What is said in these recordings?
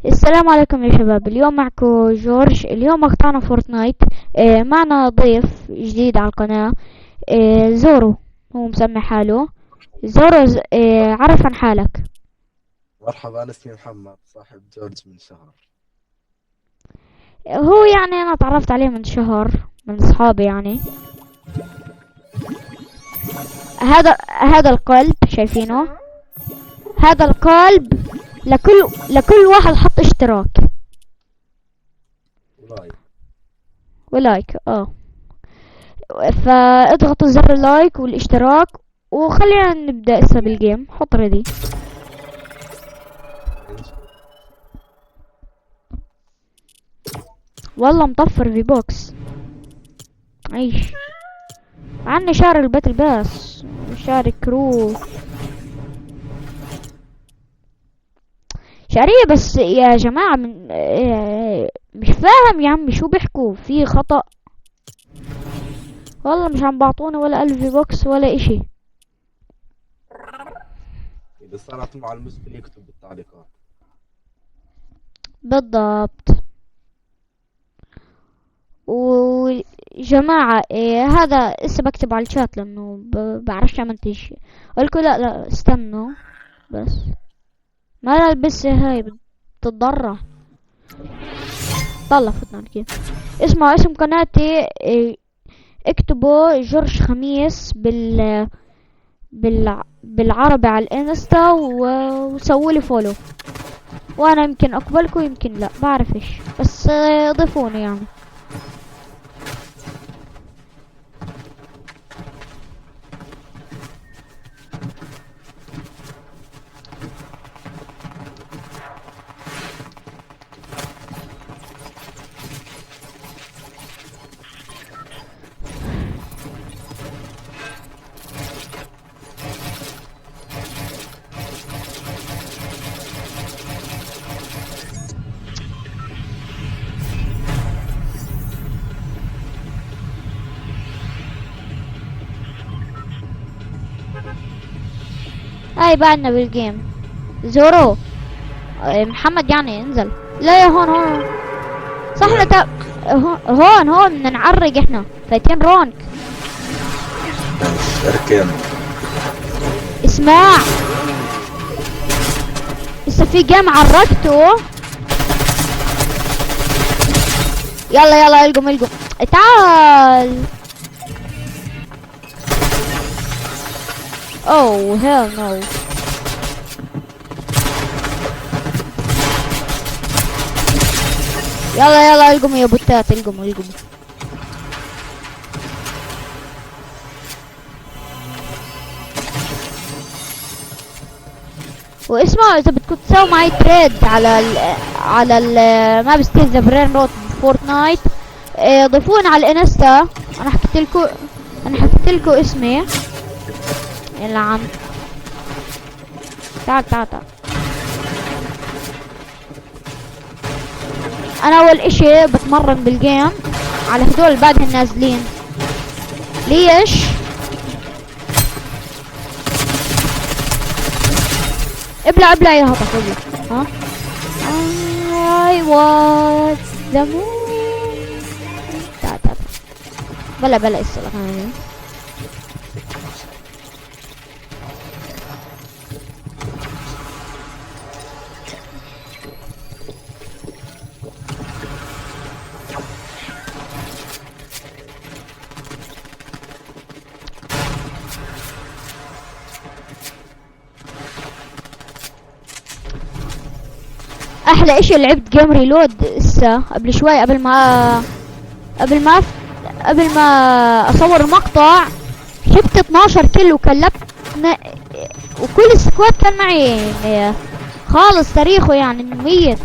السلام عليكم يا شباب. اليوم معكم جورج. اليوم مقطعنا فورتنايت. معنا ضيف جديد على القناة، زورو، هو مسمي حاله زورو. عرف عن حالك. مرحبا، أنا اسمي محمد، صاحب جورج من شهر. هو يعني أنا تعرفت عليه من شهر من أصحابي يعني. هذا القلب شايفينه، هذا القلب لكل واحد حط اشتراك و like و like. فاضغطوا زر ال like والاشتراك، وخلينا نبدأ هسه بال game. حط ready. والله مطفر في box. عيش عني شاري ال battle pass، شاري crew شارية. بس يا جماعة من مش فاهم يا عمي شو بيحكوا، في خطأ والله، مش عم بعطونا ولا 1000 V-Bucks ولا اشي. إذا صارت مع المشكلة يكتب بالتعليقات. بالضبط. وجماعة هذا لسه بكتب على الشات لأنه بعرفش أمنتج. أقولكوا لا لا استنوا بس، ما البسة هاي بتتضرع. طلع فتنا على كيف. اسمعوا اسم قناتي، اكتبوا جورج خميس بالعربي على الانستا وسووا لي follow، وانا يمكن اقبلكم يمكن لا، بعرفش، بس ضيفوني يعني. هاي بعدنا بال game. زورو، محمد يعني انزل. لا يا هون، هون صح، احنا هون، هون بدنا نعرق، احنا فايتين rank. اركان. اسمع، لسه في game عرقته. يلا يلا القم القم، تعال. Oh hell no. يلا يلا القموا يا بوتات، القموا القموا. واسمعوا، اذا بدكم تساووا معي trade على ال map Steal the Brainrot فورتنايت، ضيفوني على الانستا. انا حكيت لكم اسمي. يلا عم تعال تعال تعال. انا اول اشي بتمرن بال game على هدول بعدهم نازلين. ليش؟ ابلع ابلع يا هطف ابلع. ها؟ I was the moon. تعال تعال بلا بلا السلام. احلى اشي لعبت game reload هسه قبل شوي، قبل ما اصور المقطع، جبت 12 kill وكلبت وكل ال squad كان معي خالص تاريخه يعني ميت.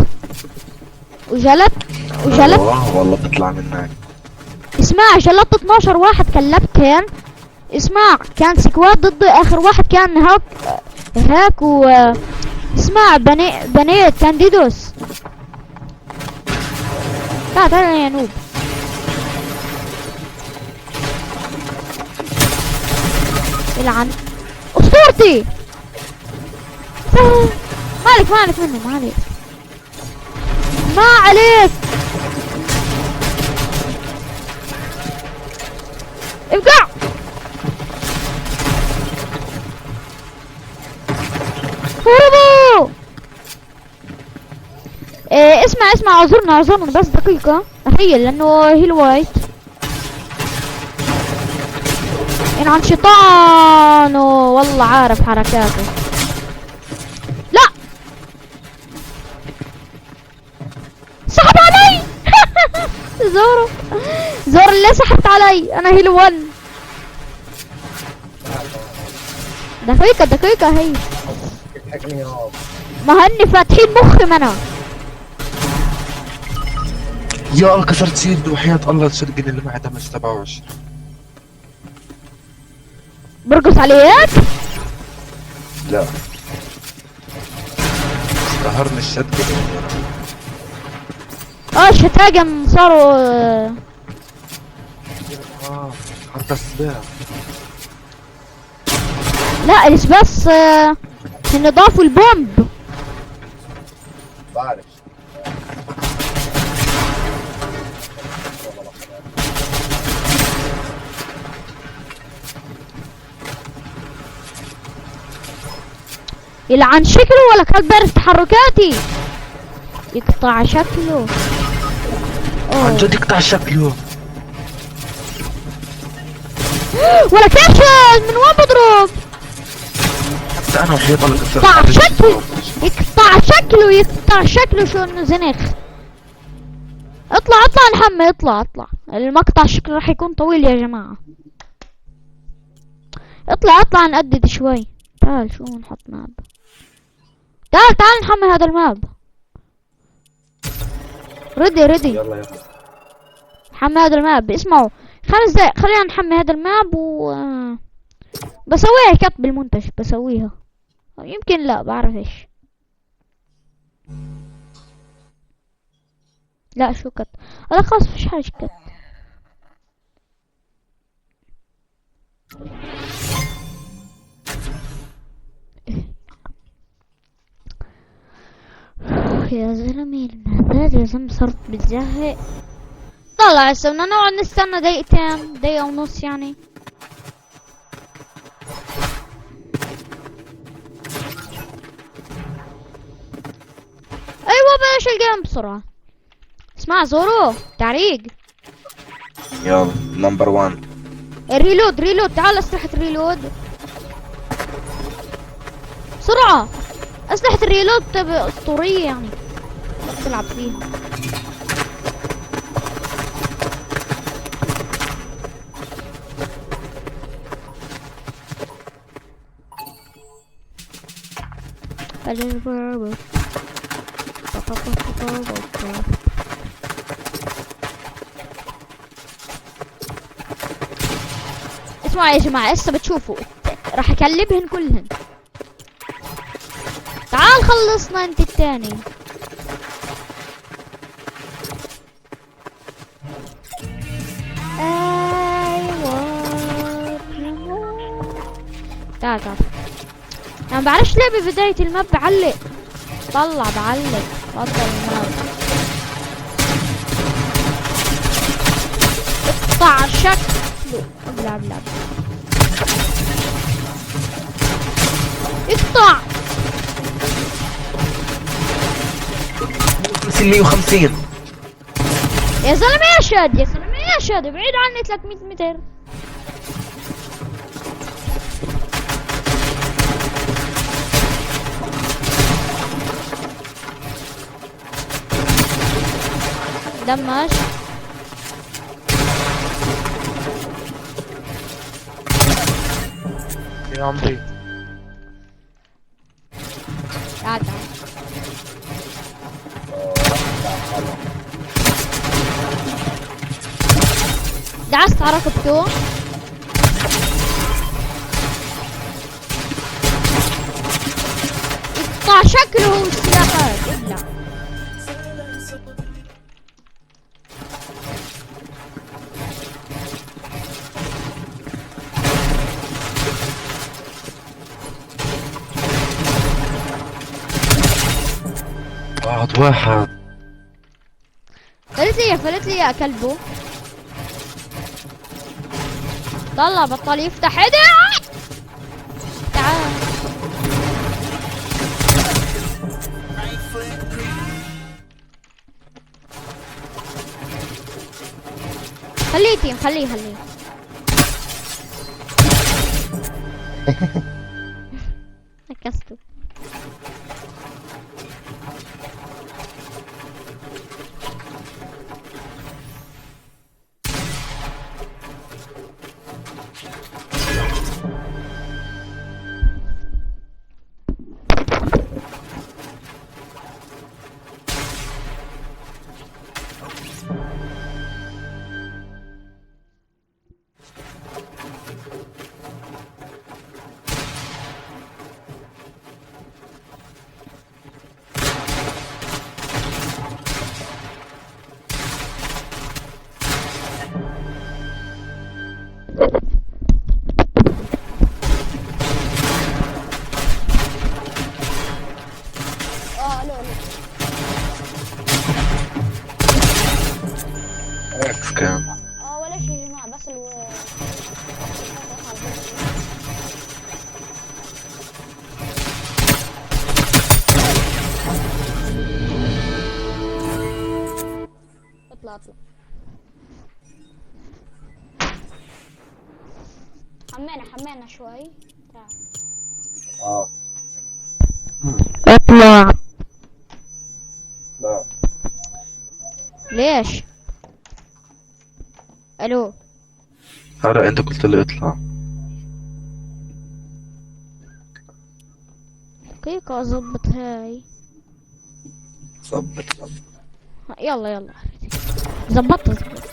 وجلبت والله بطلع منك. اسمع، جلبت 12 واحد كلبتهن. اسمع، كان squad ضدي، اخر واحد كان هاك و اسمع، بنيت كان ديدوس. تعال تعال يا noob. العن اسطورتي. مالك مالك منه، مالك. ما عليك. ابقع. هربوا. إيه اسمع اسمع، اعذرنا اعذرنا بس دقيقة هي لانه هي الوايت. ينعن شيطانه والله عارف حركاته. لا سحب علي. زورو زورو ليه سحبت علي؟ انا heal 1. دقيقة دقيقة هي ما هني فاتحين مخي انا. يا الله كسرت shield وحياة الله ال shotgun اللي معي damage 27. برقص عليك؟ لا قهرني ال shotgun. ال shotgun صاروا. حتى السباع. لا بس هن ضافوا ال bomb. بعرف. يلعن شكله ولا كان بارز تحركاتي. يقطع شكله. عن جد يقطع شكله. ولا كيف من وين بضرب؟ حتى انا وحياة الله كسرت. يقطع شكله يقطع شكله يقطع شكله شو انه زنخ. اطلع اطلع نحمي، اطلع اطلع. المقطع شكله راح يكون طويل يا جماعة. اطلع اطلع نقدد شوي. تعال شو نحط map. تعال تعال نحمل هذا ال map. ready ready. يلا يلا نحمل هذا ال map. اسمعوا 5 دقايق خلينا نحمل هذا ال map و بسويها cut بالمونتاج بسويها. يمكن لا بعرف ايش. لا شو cut؟ لا خلاص فيش حاجة cut. يا زلمة المابات يا زلمة صرت بتزهق. طلع هسه بدنا نقعد نستنى دقيقتين دقيقة ونص يعني. ايوه بلاش ال game بسرعة. اسمع زورو تعريق. يلا number 1. reload reload تعال اسلحة reload بسرعة. اسلحة ال reload تبقى اسطورية يعني تلعب فيها. اسمعوا يا جماعة هسه بتشوفوا راح اكلبهن كلهن. تعال خلصنا انت التاني. ايوه تعال تعال. انا ما بعرفش ليه ببداية ال map بعلق. طلع بعلق. تفضل ال map. اقطع شكله. ابلع ابلع. اقطع. 150. يا زلمة يا شاد يا زلمة يا شاد بعيد عني 300 متر. دمج. يا عمري. تعال تعال. دعست على ركبته. يقطع شكله هو السلاحات. ابلع. واحد واحد. فلت لي فلت لي يا كلبو. طلع بطل يفتح ايدي. تعال خليه team، خليه خليه. ركزتوا. اه الو الو. اكس كان. اه ولا شيء يا جماعة، بس الو اطلع اطلع. حمينا حمينا شوي، تعال. اه. اطلع. لا. ليش؟ الو. هلا انت قلت لي اطلع. دقيقة اظبط هاي. ظبط ظبط. يلا يلا، زبطت زبطت.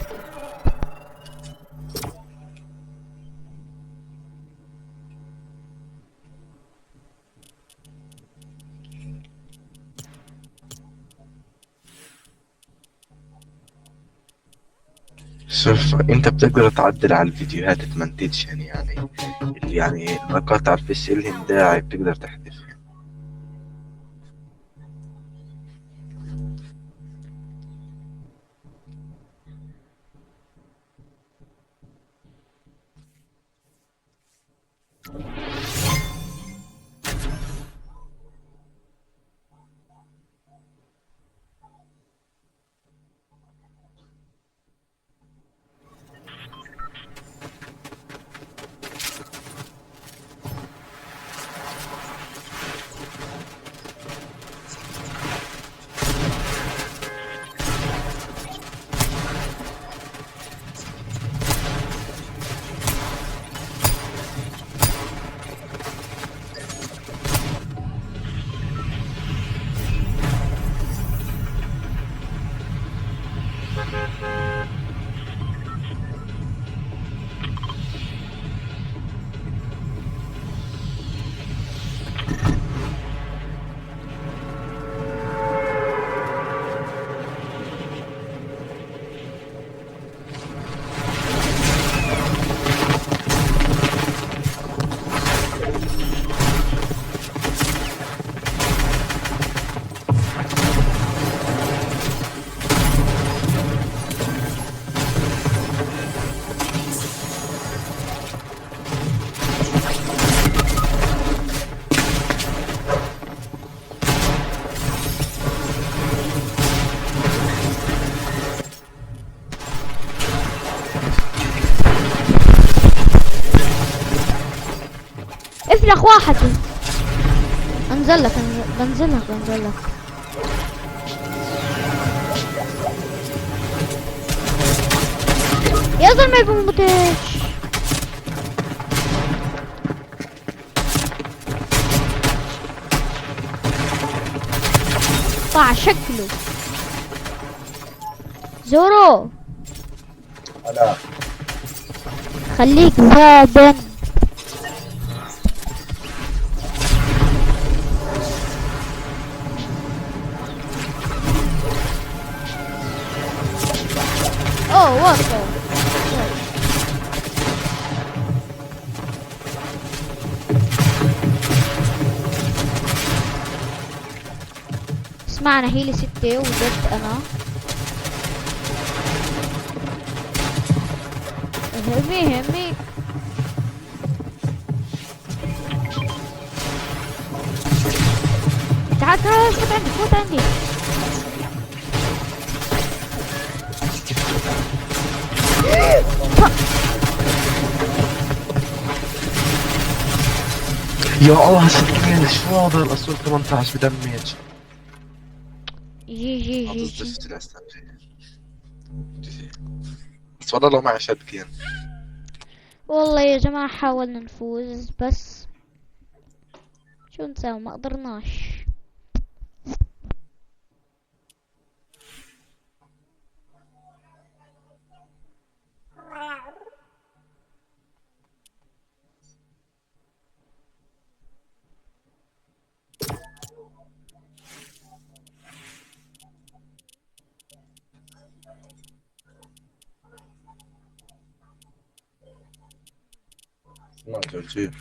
شوف انت بتقدر تعدل على الفيديوهات تمنتجهن، يعني اللي يعني المقاطع فيش الهن داعي بتقدر تحذفها. افلخ واحد. انزل لك، بنزل لك بنزل لك. يا زلمة بموتش. طع شكله زورو. هلا. خليك زابن. اوه وات. اسمعنا، هيلي 6 وضد انا. همي همي. تعال تعال، فوت عندي، فوت عندي. يا الله هالسكين، شو هذا الاسود 18 بدمج. جي جي هذا جي جي. الزفت الاسود. بس والله لو معي shotgun. والله يا جماعة حاولنا نفوز، بس شو نسوي، ما قدرناش. اسمع جورجي.